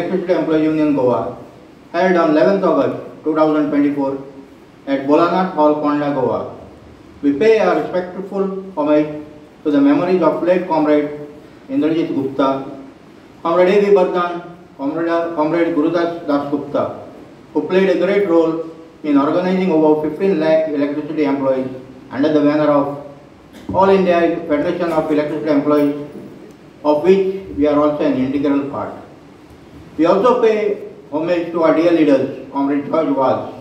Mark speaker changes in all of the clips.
Speaker 1: Electricity Employees Union Goa, held on 11th August 2024 at Bholanath Hall, Ponda, Goa. We pay our respectful homage to the memories of late Comrade Indrajit Gupta, Comrade A.V. Bardhan, Comrade Gurudas Das Gupta, who played a great role in organizing over 15 lakh electricity employees under the banner of All India Federation of Electricity Employees, of which we are also an integral part. We also pay homage to our dear leaders, Comrade George Vaz,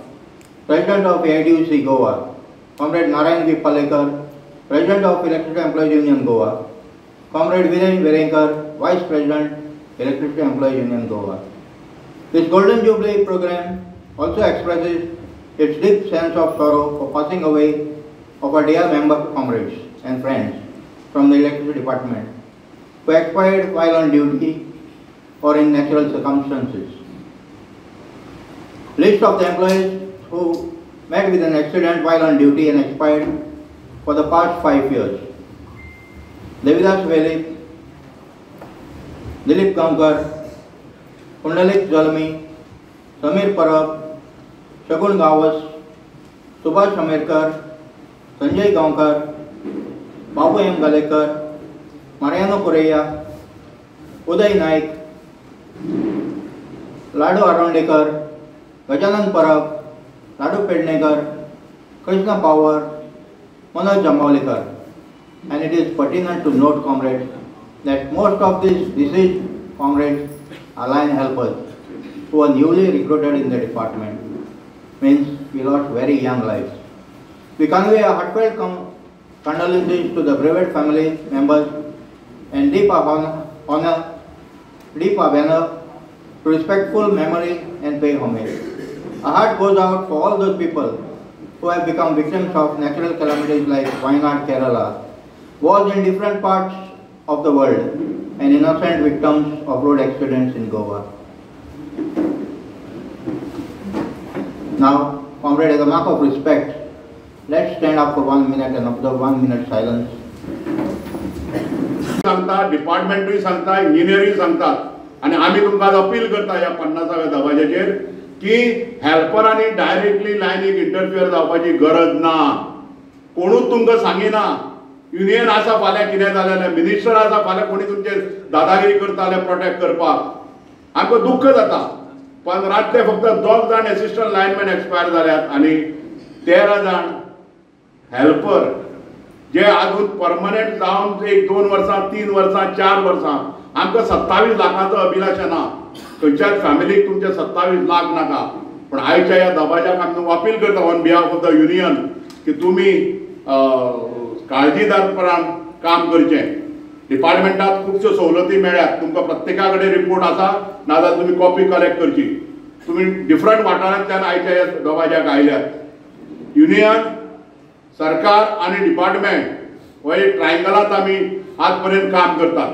Speaker 1: President of AITUC Goa, Comrade Narayan V. Palekar, President of Electricity Employees Union Goa, Comrade Viren Verenkar, Vice President, Electricity Employees Union Goa. This Golden Jubilee program also expresses its deep sense of sorrow for passing away of our dear member comrades and friends from the Electricity Department who expired while on duty or in natural circumstances. List of the employees who met with an accident while on duty and expired for the past 5 years: Devidas Velip, Dilip Gaonkar, Kundalik Jalmi, Samir Parab, Shagun Gawas, Subhash Amerkar, Sanjay Gaonkar, Babu M. Galekar, Mariano Correa, Uday Naik, Ladu Arondekar, Gajanan Parab, Ladu Pednekar, Krishna Power, Manoj Jambaulikar. And it is pertinent to note, comrades, that most of these deceased comrades are line helpers who are newly recruited in the department. Means we lost very young lives. We convey our heartfelt condolences to the bereaved family members and deep honor, deep banner to respectful memory and pay homage. Our heart goes out for all those people who have become victims of natural calamities like Wayanad, Kerala, wars in different parts of the world, and innocent victims of road accidents in Goa. Now, comrade, as a mark of respect, let's stand up for 1 minute and observe 1 minute silence.
Speaker 2: सांगता डिपार्टमेंटूय सांगता, इंजिनियरूय सांगतात आनी आमी तुमकां appeal करता ह्या 50व्या दबाज्याचेर की हेल्परांनी directly लायनीक interfere जावपाची गरज ना. कोणूच तुमकां सांगिना. युनियन आसा फाल्यां कितें जालें जाल्यार, मिनिस्टर आसा फाल्यां कोणी तुमचेर दादागिरी करता जाल्यार प्रोटेक्ट करपाक. आमकां दुख्ख जाता. पण रातचे फक्त 2 जाण एसिस्टंट लायनमॅन एक्सपायर जाल्यात आनी 13 जाण हेल्पर जे आजून परमनंट जावन 1 2 वर्सां 3 वर्सां 4 वर्सां. आमकां 27 लाखांचो अभिलाश ना. खंयच्याच फॅमिलीक तुमचे 27 लाख नाका. पण आयच्या ह्या दबाज्याक आमी अपील करता on behalf of the union की तुमी काळजीदारपणान काम करचें. डिपार्टमेंटात खुबश्यो सवलती मेळ्ळ्यात. तुमकां प्रत्येका कडेन रिपोर्ट आसा, नाजाल्यार तुमी कॉपी कलेक्ट करची. तुमी डिफरंट वाठारांतल्यान आयच्या ह्या दबाज्याक आयल्यात. युनियन, सरकार आनी डिपार्टमेंट हो एक ट्रायंगलांत आमी आज पर्यंत काम करतात.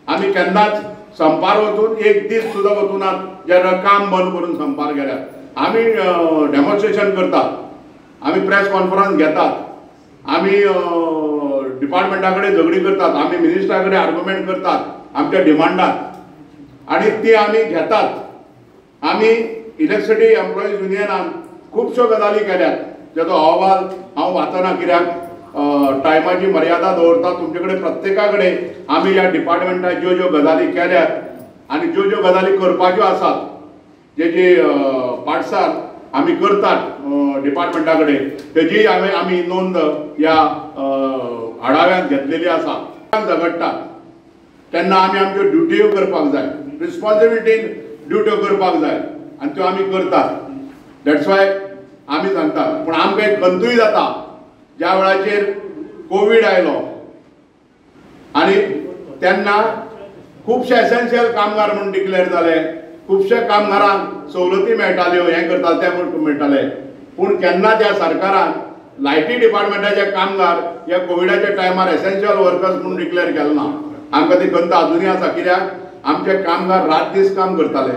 Speaker 2: आमी केन्नाच संपार वचून एक दीस सुद्दां वचूनात जेन्ना काम बंद करून संपार गेल्यात. आमी डेमॉन्स्ट्रेशन करतात, आमी प्रेस कॉन्फरन्स घेतात, आमी डिपार्टमेंटा कडेन झगडी करतात, आमी मिनिस्टरा कडेन आर्ग्युमेंट करतात आमच्या डिमांडात आनी ती आमी घेतात. आमी इलेक्ट्रिसिटी एम्प्लॉईज युनियनान खुबश्यो गजाली केल्यात ज्याचो अहवाल हांव वाचना कित्याक टायमाची मर्यादा दवरता. तुमचे कडेन प्रत्येका कडेन आमी ह्या डिपार्टमेंटान ज्यो ज्यो गजाली केल्यात आनी ज्यो ज्यो गजाली करपाच्यो आसात जेजी पाटसाल आमी करतात डिपार्टमेंटा कडेन तेजी आमी नोंद ह्या आढाव्यांत घेतलेली आसा. झगडटात तेन्ना आमी आमच्यो ड्युट्यो करपाक जाय, रिस्पॉन्सिबिलिटीन ड्युट्यो करपाक जाय आनी त्यो आमी करतात. That's why आमी सांगतात. पूण आमकां एक खंतूय जाता ज्या वेळाचेर कोवीड आयलो आनी तेन्ना खुबशे एसेन्शियल कामगार म्हूण डिक्लेअर जाले, खुबशे कामगारांक सवलती मेळटाल्यो, हें करताले तें मेळटालें. पूण केन्ना त्या सरकारान लायटी डिपार्टमेंटाचे कामगार ह्या कोविडाच्या टायमार एसेन्शियल वर्कर्स म्हूण डिक्लेअर केलें ना. आमकां ती खंत आजुनूय आसा कित्याक आमचे कामगार रात दीस काम करताले.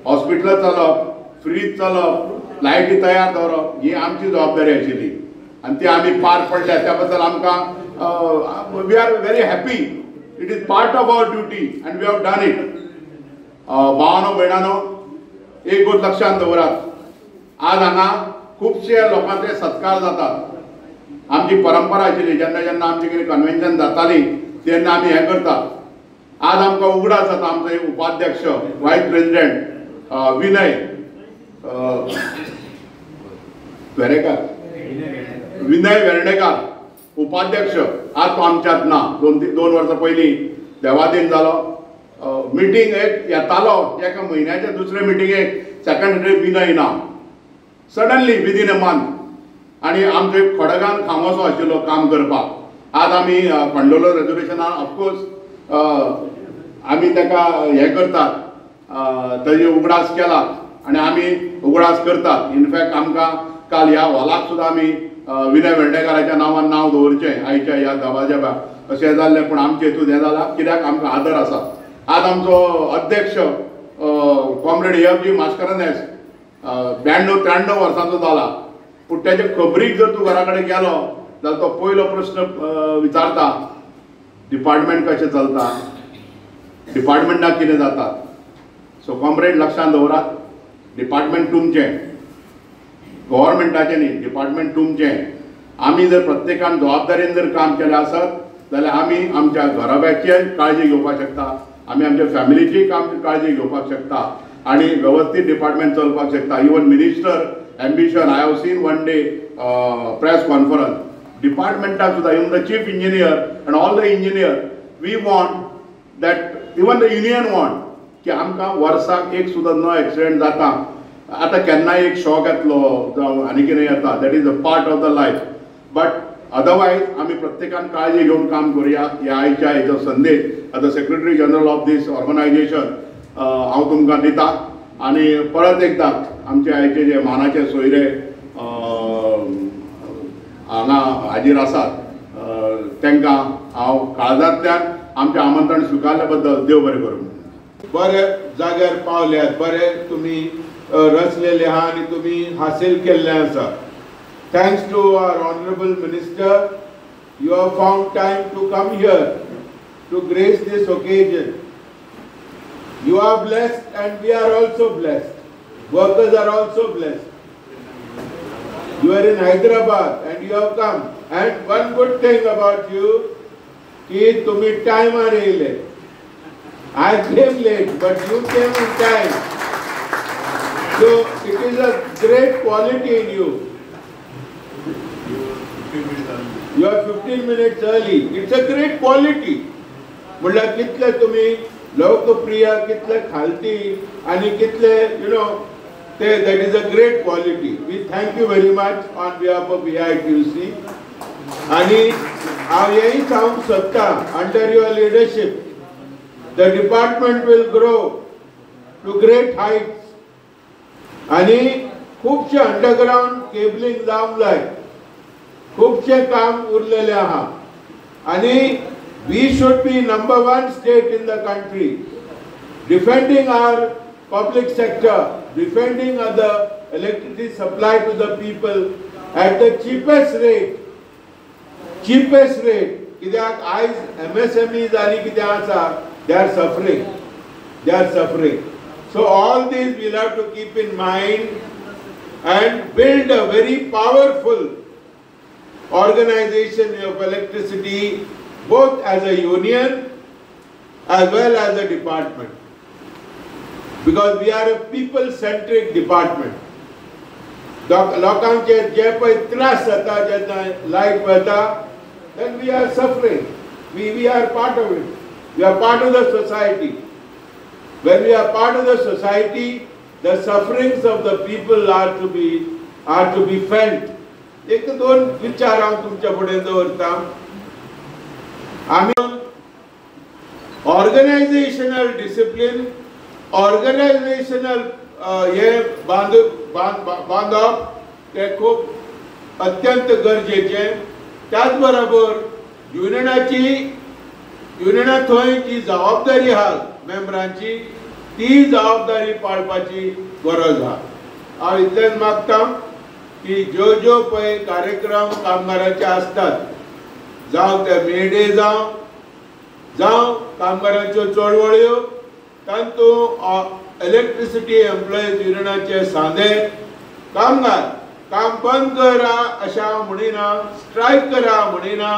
Speaker 2: हॉस्पिटलां चलप, फ्रीज चलप, लायटी तयार दवरप ही आमची जबाबदारी आशिल्ली आनी ती आमी पार पडल्या. त्या बद्दल आमकां we are very happy. It is part of our duty and we have done it. भावानो भयणानो, एक गोष्ट लक्षात दवरात, आज हांगा खुबशे लोकांचे सत्कार जातात. आमची परंपरा आशिल्ली, जेन्ना जेन्ना आमची कितें कन्व्हेन्शन जाताली तेन्ना आमी हें करतात. आज आमकां उगडास जाता आमचो एक उपाध्यक्ष वायस प्रेसिडेंट विनय वेरेकार, विनय वेर्णेकार उपाध्यक्ष, आज तो आमच्यांत ना. 2 वर्सां पयलीं देवादीन जालो. मिटींग एक येतालो एका म्हयन्याच्या दुसरे मिटिंगेक सेकंड डे विनय ना, सडनली विदीन अ मंथ. आनी आमचो एक खडगान खांबोसो आशिल्लो काम करपाक. आज आमी खंडोलो रेजोल्युशनान ऑफकोर्स आमी ताका हें करतात, ताजे उगडास केला आनी आमी उगडास करतात. इनफॅक्ट आमकां काल ह्या हॉलाक सुद्दां आमी विनय वेर्णेकाराच्या नांवान नांव दवरचें आयच्या ह्या दबाज्या अशें जाल्लें, पूण आमचे हेतून हें जालां कित्याक आमकां आदर आसा. आज आमचो अध्यक्ष कॉम्रेड एफ जी मास्करनेस 92 93 वर्सांचो जाला, पूण तेजे खबरीक जर तूं घरा कडेन गेलो जाल्यार तो पयलो प्रश्न विचारता, डिपार्टमेंट कशें चलता, डिपार्टमेंटाक कितें जाता. सो कॉम्रेड लक्षांत दवरात, डिपार्टमेंट तुमचें, गव्हर्मेंटाचें न्ही, डिपार्टमेंट तुमचें. आमी जर प्रत्येकान जबाबदारीन जर काम केलें आसत जाल्यार आमी आमच्या घराब्याची काळजी घेवपाक शकता, आमी आमच्या फॅमिलीची काळजी घेवपाक शकता आनी वेवस्थीत डिपार्टमेंट चलपाक शकता. Even minister ambition, I have seen one day press conference, डिपार्टमेंटाक सुद्दां even the chief engineer and all the engineer, we want that, even the union want की आमकां वर्साक एक सुद्दां नो एक्सिडेंट जाता. आतां केन्नाय एक शॉक येतलो जावं आनी कितें येता, that is a part of the life, but otherwise आमी प्रत्येकान काळजी घेवन काम करुया. ह्या आयच्या हेजो संदेश as a secretary general of this organisation हांव तुमकां दिता. आनी परत एकदां आमचे आयचे जे मानाचे सोयरे हांगा हाजीर आसात तांकां हांव काळजांतल्यान आमचें आमंत्रण स्विकारल्या बद्दल देव बरें करूं.
Speaker 3: बरे जाग्यार पावल्यात, बरे तुमी रचलेले आहा आनी तुमी हासील केल्लें आसा. Thanks to our honourable minister, you have found time to come here to grace this occasion. You are blessed and we are also blessed. Workers are also blessed. You are in Hyderabad and you have come. And one good thing about you, ki tumi time aar yele. I came late, but you came in time. So it is a great quality in you. You are 15 minutes early. It's a great quality. म्हणल्यार कितले तुमी लोकप्रिय, कितले खालती आनी कितले you know ते, that is a great quality. We thank you very much on behalf of AITUC. आनी हांव हेंय सांगूंक सोदता, under your leadership the department will grow to great heights. आनी खुबशे अंडरग्रावंड केबलिंग जावंक जाय, खुबशें काम उरलेलें आहा. आनी we should be number 1 state in the country, defending our public sector, defending the electricity supply to the people at the cheapest rate. Cheapest rate. कित्याक आयज MSMEs आनी कितें आसा, they are suffering. They are suffering. So all these we'll have to keep in mind and build a very powerful organization of electricity, both as a union as well as a department, because we are a people-centric department. लोकांचे जे पळय त्रास जाता जेन्ना light वता, then we are suffering. We are part of it. We are part of the society. When we are part of the society, the sufferings of the people are to be felt. एक दोन विचार हांव तुमच्या फुडें दवरता. आमी organisational discipline, organisational हे बांदप ते खूब अत्यंत गरजेचें. त्याच बरोबर युनियना थंय जी जबाबदारी आहा मेंबरांची, ती जबाबदारी पाळपाची गरज आहा. हांव इतलेंच मागता की ज्यो ज्यो पळय कार्यक्रम कामगारांचे आसतात, जावं ते मे डे जावं, जावं कामगारांच्यो चळवळ्यो, तातूंत इलेक्ट्रिसिटी एम्प्लॉईज युनियनाचे सांदे कामगार काम बंद करा अशें हांव म्हणिना, स्ट्रायक करा म्हणिना,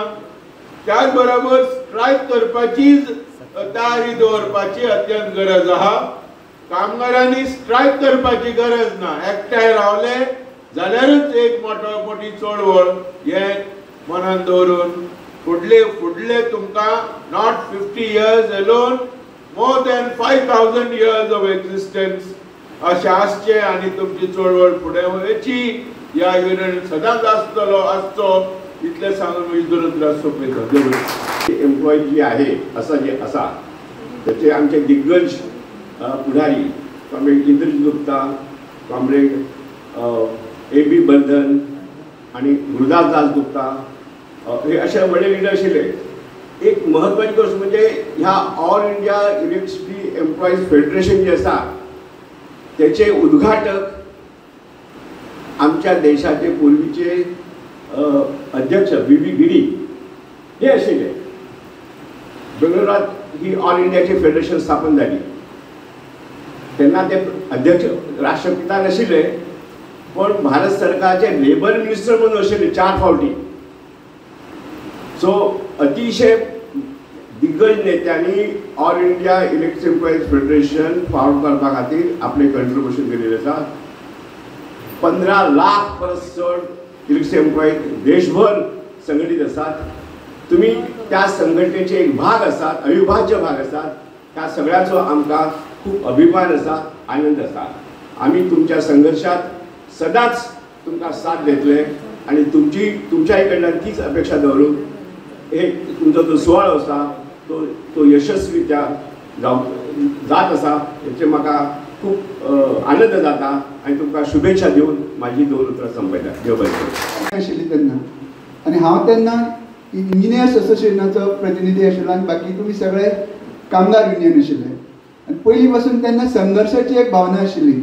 Speaker 3: त्याच बरोबर स्ट्रायक करपाचीच तयारी दवरपाची अत्यंत गरज आहा। कामगारांनी स्ट्रायक करपाची गरज ना, एकठांय रावले जाल्यारूच एक मोठो मोठी चळवळ हे मनान दवरून फुडले फुडले तुमकां not 50 years alone, more than 5000 years of existence अशें आसचें आनी तुमची चळवळ फुडें वयची ह्या युनियन सदांच आसतलो आसचो इतलें सांगून म्हजी दोन उतरां सोंपयता।
Speaker 4: एम्प्लॉई जी आहे असा जे असा त्याचे आमचे दिग्गज पुढारी comrade Indrajit Gupta, comrade A B Bardhan आणि गुरुदास दास गुप्ता हे असे व्हडले लिडर आशिल्ले। एक महत्वाची गोष्ट म्हणजे ह्या all India electricity employees federation जे आसा त्याचे उद्घाटक आमच्या देशाचे पूर्वीचे अध्यक्ष व्ही व्ही गिरी हे आशिल्ले। बेंगलोरात ही ऑल इंडियाची फेडरेशन स्थापन झाली तेन्ना ते अध्यक्ष राष्ट्रपिता नाशिल्ले पण भारत सरकारचे लेबर मिनिस्टर म्हणून आशिल्ले 4 फावटी। सो अतिशय दिग्गज नेत्यांनी all India electric employees federation form करपा खातीर आपलें कंट्रिब्युशन केलेलें आसा। 15 लाख परस चड इलेक्ट्रिक एम्प्लॉईज देशभर संघटित आसात। तुम्ही त्या संघटनेचे एक भाग आसात, अविभाज्य भाग आसात। त्या सगळ्याचो आमकां खूब अभिमान आसा, आनंद आसा। आमी तुमच्या संघर्षात सदांच तुमकां साथ दितले आनी तुमची तुमच्याय कडल्यान तीच अपेक्षा दवरून एक तुमचो जो सुवाळो आसा तो तो यशस्वी त्या जात आसा हेचे म्हाका खूब आनंद जाता आनी तुमकां शुभेच्छा दिवन म्हाजी दोन उतरां संपयता। देव बरें करूं।
Speaker 5: आशिल्ली तेन्ना आनी हांव तेन्ना इंजिनियर्स असोसिएशनाचो प्रतिनिधी आशिल्लो आनी बाकी तुमी सगळे कामगार युनियन आशिल्ले आनी पयलीं पासून तेन्ना संघर्शाची एक भावना आशिल्ली।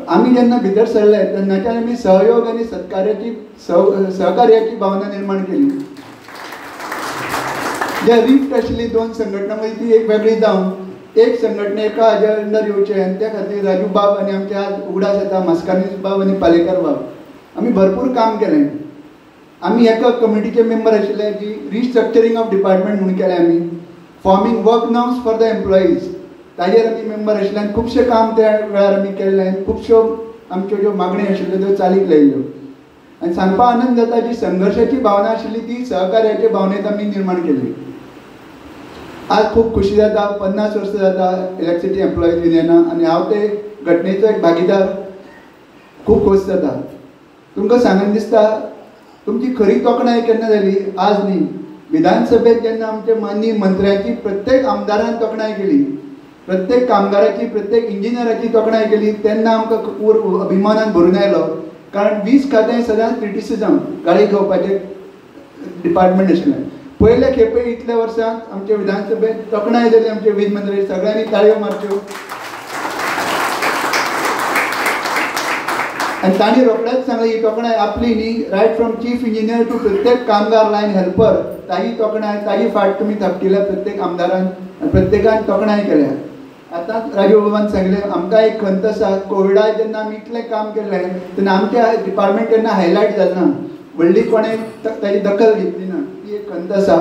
Speaker 5: आमी जेन्ना भितर सरले तेन्नाच्यान आमी सहयोग आनी सत्कार्याची सहकार्याची भावना निर्माण केली। ज्या रिफ्ट आशिल्ली दोन संघटना मदीं ती एक वेगळी जावन एक संघटना एका हाज्या अंडर येवचें आनी त्या खातीर राजू बाब आनी आमचे आज उगडास येता मास्कानीस बाब आनी पालेकर बाब आमी भरपूर काम केलें। आमी एका कमिटीचे मेंबर आशिल्ले जी रिस्ट्रक्चरींग ऑफ डिपार्टमेंट म्हणून केलें आमी, forming work norms for the employees ताजेर आमी मेंबर आशिल्ले आनी खुबशें काम त्या वेळार आमी केल्लें आनी खुबश्यो आमच्यो ज्यो मागण्यो आशिल्ल्यो त्यो चालीक लायिल्ल्यो। आनी सांगपाक आनंद जाता जी संघर्शाची भावना आशिल्ली ती सहकार्याचे भावनेंत आमी निर्माण केली। आज खूब खुशी जाता, 50 वर्सां जाता इलेक्ट्रिसिटी एम्प्लॉईज युनियना आनी हांव ते घटनेचो एक भागीदार, खूब खोस जाता। तुमकां सांगन दिसता तुमची खरी तोखणाय केन्ना जाली, आज न्ही, विधानसभेत जेन्ना आमचे माननीय मंत्र्यांची प्रत्येक आमदारान तोखणाय केली, प्रत्येक कामगाराची प्रत्येक इंजिनियराची तोखणाय केली तेन्ना आमकां अभिमानान भरून आयलो। कारण वीज खातें सदांच क्रिटिसिजम गाळी खावपाचें डिपार्टमेंट आशिल्लें। पयले खेपे इतल्या वर्सांत आमच्या विधानसभेत तोखणाय जाली आमचे वीज मंत्री, सगळ्यांनी ताळयो मारच्यो आनी तांणी रोखडेंच सांगलें ही तोखणाय आपली न्ही, right from chief engineer to प्रत्येक कामगार लायन हेल्पर ताजी तोखणाय, ताजी फाट तुमी थापटिल्या प्रत्येक आमदारान आनी प्रत्येकान तोखणाय केल्या। आतां राजू बाबान सांगलें आमकां एक खंत आसा, कोविडा जेन्ना आमी इतलें काम केलें तेन्ना आमच्या डिपार्टमेंट केन्ना हायलायट जालें ना, व्हडली कोणें ताजी दखल घेतली ना, ती एक खंत आसा।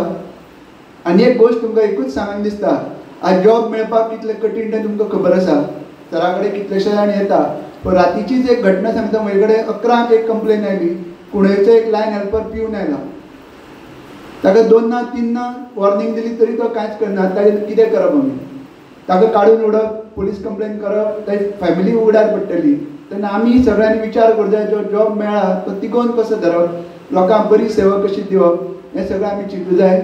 Speaker 5: आनी एक गोश्ट तुमकां एकूच सांगन दिसता, आज जॉब मेळपाक कितलें कठीण तें तुमकां खबर आसा, सरा कडेन कितलेशे जाण येता, पण रातीचीच एक घटना सांगता, म्हजे कडेन 11 एक कंप्लेन आयली, कुणेचो एक लायन हेल्पर पिवन आयला, ताका 2 ना 3 ना वॉर्निंग दिली तरी तो कांयच करना, ताजेर कितें करप आमी, ताका काडून उडप, पुलीस कंप्लेन करप, ताजी फॅमिली उगडार पडटली। तेन्ना आमी सगळ्यांनी विचार करूंक जाय, जो जॉब मेळ्ळा तो तिगोवन कसो धरप, लोकांक बरी सेवा कशी दिवप, हें सगळें आमी चिंतूंक जाय।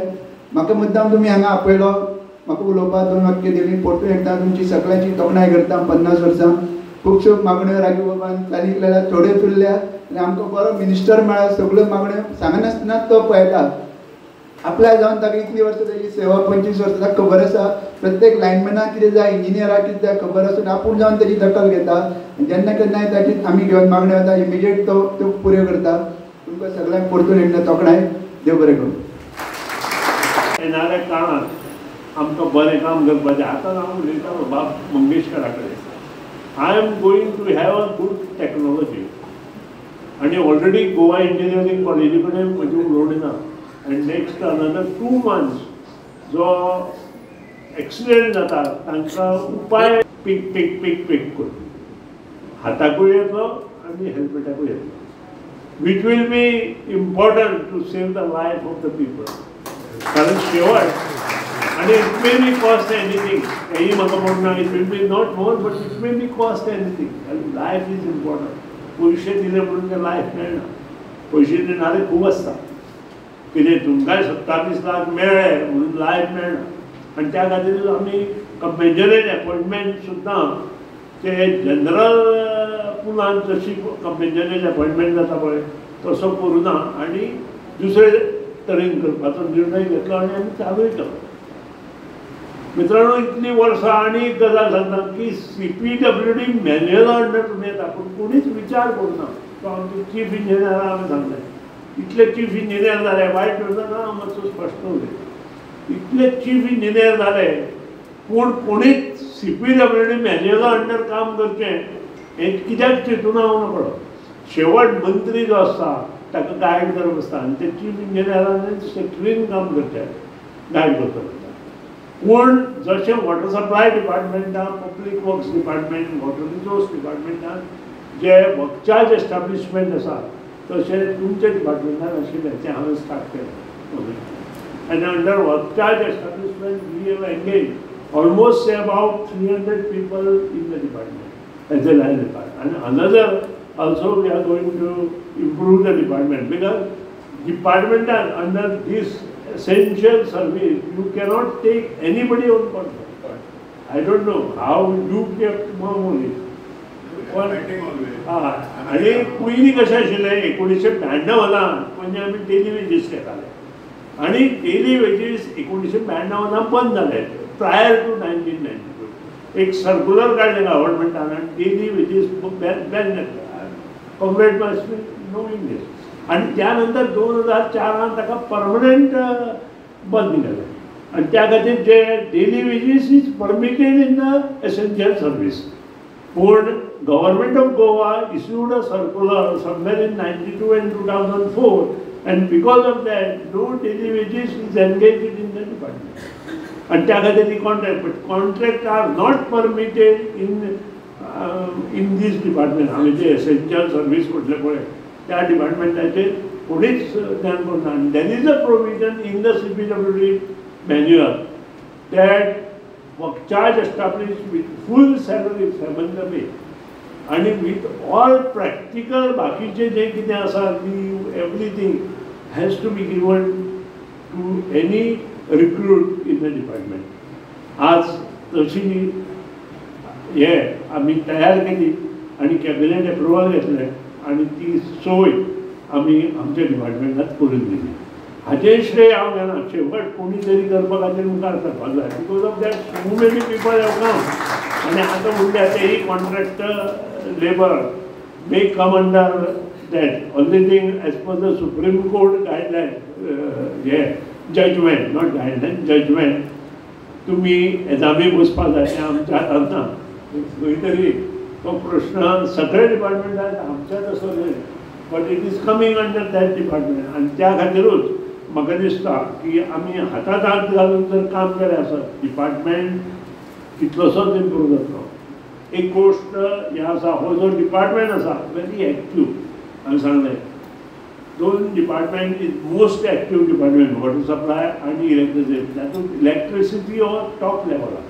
Speaker 5: म्हाका मुद्दाम तुमी हांगा आपयलो, म्हाका उलोवपाक 2 वाक्य दिलीं, परतून एकदां तुमची सगळ्यांची तोखणाय करता। 50 वर्सां खुबश्यो मागण्यो राजू बाबान चालीक लायल्या, थोड्यो चुरल्या आनी आमकां बरो मिनिस्टर मेळ्ळा, सगळ्यो मागण्यो सांगनासतना तो पळयता, आपल्या जावन ताका इतली वर्सां ताजी सेवा 25 वर्सां ताका खबर आसा, प्रत्येक लायनमॅनाक कितें जाय, इंजिनियराक कितें जाय खबर आसून आपूण जावन ताजी दखल घेता। जेन्ना केन्नाय ताजी आमी घेवन मागण्यो वता इमिजिएट तो त्यो पुऱ्यो करता। तुमकां सगळ्यांक परतून एकदां तोखणाय, देव बरें करूं।
Speaker 6: येणाऱ्या काळात आमकां बरें काम करपाचें. आतां हांव उलयतालो बाब मंगेशकारा कडेन, I am going to have a good technology आनी ऑलरेडी गोवा इंजिनियरींग कॉलेजी कडेन म्हजें उलोवणें ना. आनी नेक्स्ट अनदर 2 मंथ्स जो एक्सिडेंट जाता तांकां उपाय पीक पीक पीक पीक करून हाताकूय येतलो आनी हेल्मेटाकूय येतलो, which will be important to save the life of the people. कारण शेवट आनी it may be cost anything, हेंय म्हाका म्हणना, it will be not more but it may be cost anything. कारण लायफ is important. पयशे दिले म्हणून ते लायफ मेळना, पयशे दिणारे खूब आसता. कितें तुमकांय 27 लाख मेळ्ळे म्हणून लायफ मेळना. आनी त्या खातीर आमी कम्पेन्सरेट एपॉयंटमेंट सुद्दां ते जनरल पुलान जशी कम्पेन्सरेट एपॉयंटमेंट जाता पळय तसो करुना आनी दुसरे तरेन करपाचो निर्णय घेतलो आनी आमी चालूय केलो. मित्रांनो, इतली वर्सां आनी एक गजाल सांगता की CPWD manual under तुमी येता पूण कोणीच विचार करुना. तो आमचे चीफ इंजिनियरान आमी सांगलें, इतले चीफ इंजिनियर जाले, वायट ना हांव मातसो स्पश्ट उलयता, इतले चीफ इंजिनियर जाले पूण कोणीच CPWD मॅन्युअला अंडर काम करचें हें कित्याक चिंतूना हांव नकळो. शेवट मंत्री जो आसता ताका गायड करप आसता आनी ते चीफ इंजिनियरान सेक्रेटरीन काम करचें, गायड करचो पडटा. पूण जशें वॉटर सप्लाय डिपार्टमेंटान, public works department, water resource डिपार्टमेंटान जे वर्क चार्ज एस्टाब्लिशमेंट आसा तशें तुमच्या डिपार्टमेंटान आशिल्लें तें हांवें स्टार्ट केलें. आनी under work charge establishment we have engage almost say about 300 people in the department as a line department. And another also we are going to improve the department, because department are under this essential service, you cannot take anybody on contract. I don't know how you kept money. आनी पयलीं कशें आशिल्लें 1992 म्हणजे आमी daily wages घेताले आनी daily wages 1992 बंद जाले. प्रायर टू 1992 एक सर्कुलर काडलें गव्हर्नमेंटान आनी डेली वेजीस बॅन जाले. Comrade must be knowing this. आनी त्या नंतर 2004 ताका परमनंट बंद केलें आनी त्या खातीर जे daily wages is permitted in the essential service. पूण government of Goa issued a circular somewhere in 92 and 2004 and because of that no daily wages is engaged in the department. आनी त्या खातीर ती contract, but contract are not permitted in this department. हांवें जे essential service म्हटलें पळय त्या डिपार्टमेंटाचेर कोणीच ज्ञान करूंक ना. आनी there is a provision in the CPWD manual that work charge establish with full salary 7th pay आनी विथ ऑल प्रॅक्टिकल बाकीचे जे कितें आसा leave everything has to be given to any recruit in the department. आज तशी हे आमी तयार केली आनी कॅबिनेट एप्रुवल घेतलें आनी ती सोय आमी आमच्या डिपार्टमेंटात करून दिली. हाचें श्रेय हांव घेना, शेवट कोणी तरी करपा खातीर मुखार सरपाक जाय. Because of that so many people have come. आनी आतां म्हणल्यार तेही contract labour may come under that. Only thing as per the Supreme Court guideline, hey judgement, not guideline, judgement, तुमी एजामी बसपाक जाय तें आमच्या हातांत ना. खंय तरी तो प्रश्न सगळे डिपार्टमेंटात आमच्याच असो न्हय, but it is coming under that department. आनी त्या खातीरूच म्हाका दिसता की आमी हातांत हात घालून जर काम केलें आसत डिपार्टमेंट कितलोसोच इम्प्रूव जातलो. एक गोश्ट हें आसा, हो जो डिपार्टमेंट आसा व्हेरी एक्टीव. हांवें सांगलें दोन department is most active department, water supply आनी इलेक्ट्रिसिटी. तातूंत इलेक्ट्रिसिटी हो टॉप लेवलार,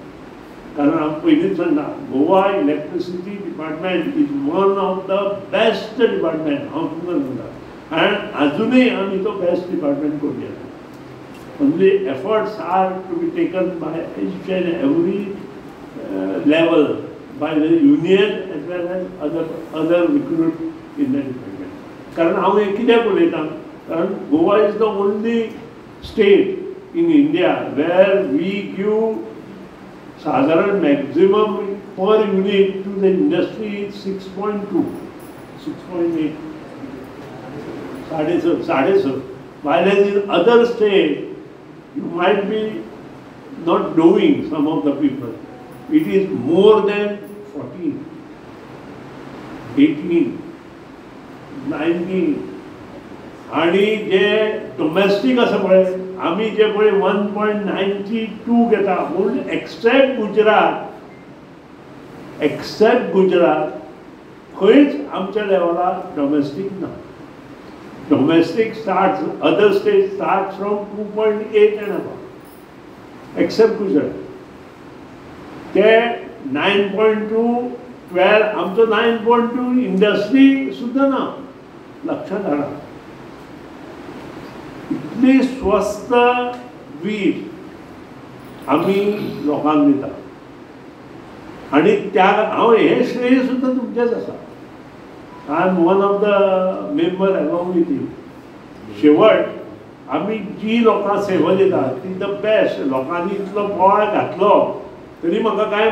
Speaker 6: कारण हांव पयलींच सांगता Goa electricity department is one of the best department. हांव तुमकां सांगता आनी आजुनूय आमी तो बेस्ट डिपार्टमेंट करूया. Only efforts are to be taken by each and every level by the union as well as other recruit in the department. कारण हांव हें कित्याक उलयतां, कारण Goa is the only state in India where we give साधारण maximum per unit to the industry is 6.2, 6.8, 6.5. Whereas in other state you might be not knowing some of the people, it is more than 14, 18, 19. आनी जे domestic आसा पळय, आमी जे पळय 1.92 घेता, पूण accept Gujarat, accept Gujarat खंयच आमच्या लेवलार डोमेस्टीक ना. Domestic start, other state start from 2.8 and above, except Gujarat. ते 9.2, 12, आमचो 9.2 इंडस्ट्री सुद्दां ना. लक्षात हाडा, इतली स्वस्त वीज आमी लोकांक दिता. आनी त्या हांव हें श्रेय सुद्दां तुमचेंच आसा. I am one of the member along with you. शेवट आमी जी लोकांक सेवा दिता ती the best. लोकांनी इतलो बोवाळ घातलो तरी म्हाका कांय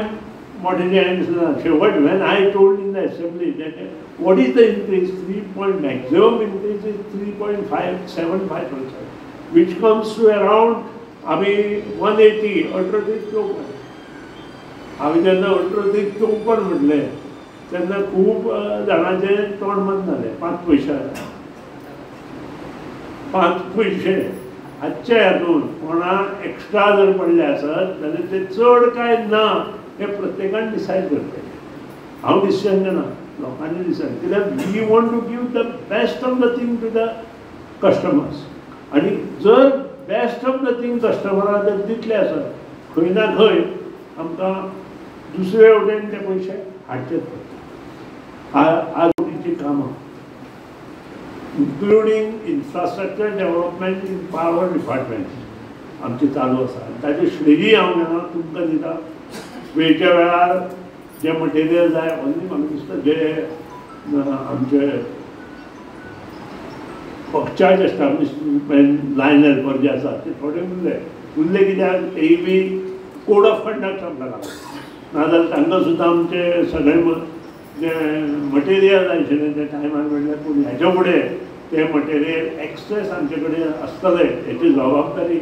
Speaker 6: मोठें हें दिसना. शेवट when I told in the assembly that what is the increase, 3 point maximum increase is 3.575%, which comes to around आमी 180, 1854. हांवें जेन्ना 1854 म्हटलें तेन्ना खूब जाणांचें तोंड बंद जालें. 5 पयशे, 5 पयशे आजचे हातून कोणा एक्स्ट्रा जर पडले आसत जाल्यार ते चड काय ना हें प्रत्येकान डिसायड करपाचें. हांव डिसिजन घेना, लोकांनी डिसायड, कित्याक we want to give the best of the thing to the customers. आनी जर बेस्ट ऑफ the thing कस्टमराक जर दितले आसत, खंय ना खंय आमकां दुसरे वटेन ते पयशे हाडचेच पडटा. आज कोटीचीं कामां, including infrastructure development in power department आमचें चालू आसा. ताजें श्रेयी हांव घेना, तुमकां दिता. वेळच्या वेळार जें मटेरियल जाय, ओन्ली म्हाका दिसता जे आमचे पक्षाचे एस्टाब्लिशमेंट लायन हेल्पर जे आसा ते थोडे उरले, उरले कित्याक तेय बी कोड ऑफ कंडक्ट आमकां लागता, नाजाल्यार तांकां सुद्दां आमचे सगळे जे मटेरियल जाय आशिल्लें तें टायमार मेळ्ळें. पूण हेच्या फुडें तें मटेरियल एक्सेस आमचे कडेन आसतलें हेची जबाबदारी.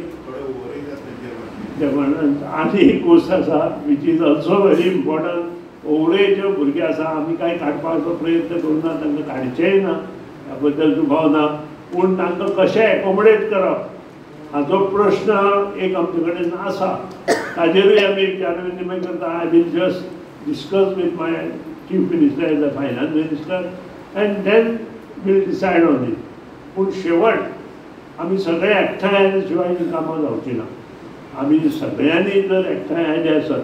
Speaker 6: आनी एक गोश्ट आसा which is also very important. ओवरे जे भुरगे आसा आमी कांय काडपाचो प्रयत्न करुना, तांकां काडचेंय ना, ह्या बद्दल दुबाव ना, पूण तांकां कशें एकोमोडेट करप हाचो प्रश्न एक आमचे कडेन आसा. ताजेरूय आमी विचार विनिमय करता. I will just discuss with my chief minister as a finance minister and then will decide on it. पूण शेवट आमी सगळे एकठांय आयले शिवाय ही कामां जावची ना. आमी सगळ्यांनी जर एकठांय आयले आसत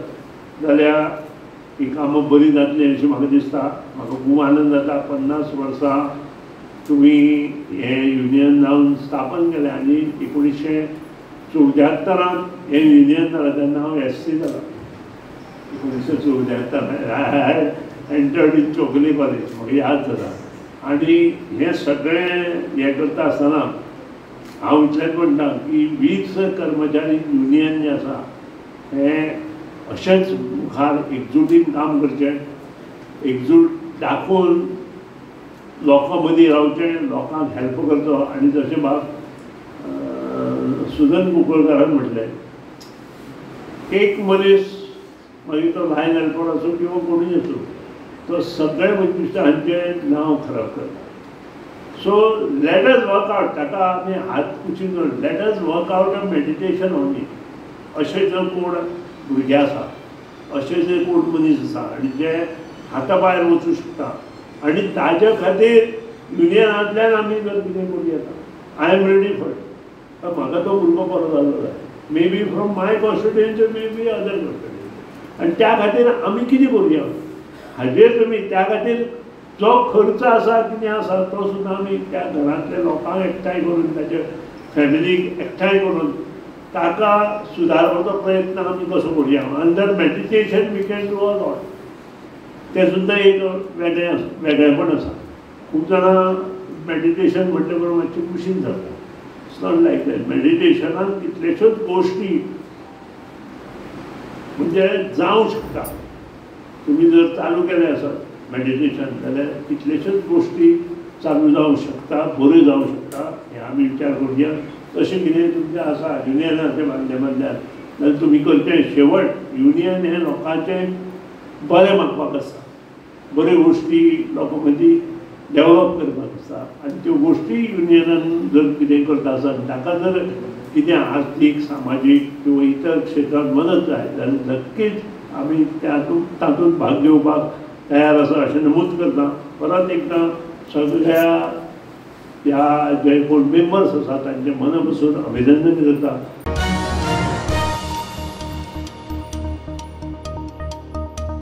Speaker 6: जाल्यार ही कामां बरीं जातलीं अशें म्हाका दिसता. म्हाका खूब आनंद जाता. 50 वर्सां तुमी हें युनियन जावन स्थापन केलें आनी 1974 हें युनियन जालें तेन्ना हांव SC जाला. 1974 I entered in Chowgule college, म्हाका याद जाता. आनी हें सगळें हें करता आसतना हांव इतलेंच म्हणटा की वीज कर्मचारी युनियन जें आसा हें अशेंच मुखार एकजुटीन काम करचें, एकजूट दाखोवन लोकां मदीं रावचें, लोकांक हेल्प करचो. आनी जशें बाब सुदन कुंकळकारान म्हटलें, एक मनीस मागीर तो लायन हेल्पर आसूं किंवा कोणूय आसूं, तो सगळे मनशांचें नांव खराब करता. So let us work out, ताका आमी हात कुशीन दवरून let us work out a meditation on it. अशें जर कोण भुरगे आसा, अशें जे कोण मनीस आसा आनी जे हाता भायर वचूं शकता आनी ताजे खातीर युनियनांतल्यान आमी जर कितें करूं येता, I am ready for it. म्हाका तो भुरगो बरो जाल्लो जाय, maybe from my constituency, maybe other constituency. आनी त्या खातीर आमी कितें करुया हाजेर तुमी त्या खातीर जो खर्च आसा कितें आसा तो सुद्दां आमी त्या घरांतल्या लोकांक एकठांय करून, ताचे फॅमिलीक एकठांय करून ताका सुदारपाचो प्रयत्न आमी कसो करुया. Under meditation we can do a lot. तें सुद्दां एक वेगळें वेगळेपण आसा. खूब जाणां मेडिटेशन म्हणले बरोबर मातशें कुशीन जाता. It's not like that. मेडिटेशनान कितलेश्योच गोश्टी म्हणजे जावं शकता. तुमी जर चालू केलें आसत मेडिटेशन जाल्यार कितलेश्योच गोश्टी चालू जावं शकता, बऱ्यो जावं शकता. हें आमी विचार करुया. तशें कितें तुमचें आसा युनियनाच्या माध्यमांतल्यान जाल्यार तुमी करचें. शेवट युनियन हें लोकांचें बरें मागपाक आसा, बऱ्यो गोश्टी लोकां मदीं डेवलप करपाक आसा आनी त्यो गोश्टी युनियनान जर कितें करता आसा ताका जर कितें आर्थीक, सामाजीक किंवा इतर क्षेत्रांत मदत जाय जाल्यार नक्कीच आमी तातूंत भाग घेवपाक तयार आसा अशें नमूद करता. परत एकदां सगळ्या ह्या जे कोण मेंबर्स आसा तांचे मना पसून अभिनंदन करता.